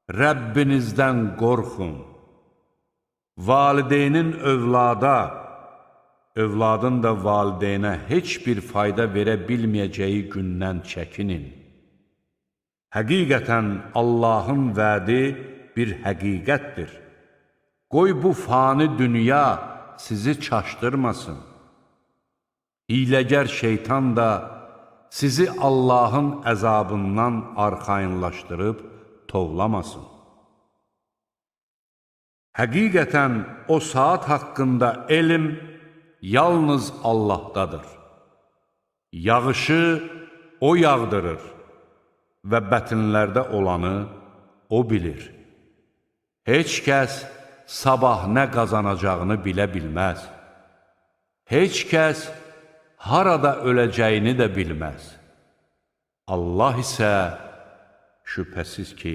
Rəbbinizdən qorxun. Valideynin övlada, övladın da valideynə heç bir fayda verə bilməyəcəyi gündən çəkinin. Həqiqətən Allahın vədi bir həqiqətdir. Qoy bu fani dünya sizi çaşdırmasın. Hiləgər şeytan da sizi Allahın əzabından arxayınlaşdırıb tovlamasın. Həqiqətən o saat haqqında elm yalnız Allahdadır. Yağışı O yağdırır və bətinlərdə olanı O bilir. Heç kəs sabah nə qazanacağını bilə bilməz. Heç kəs harada öləcəyini də bilməz. Allah isə şübhəsiz ki,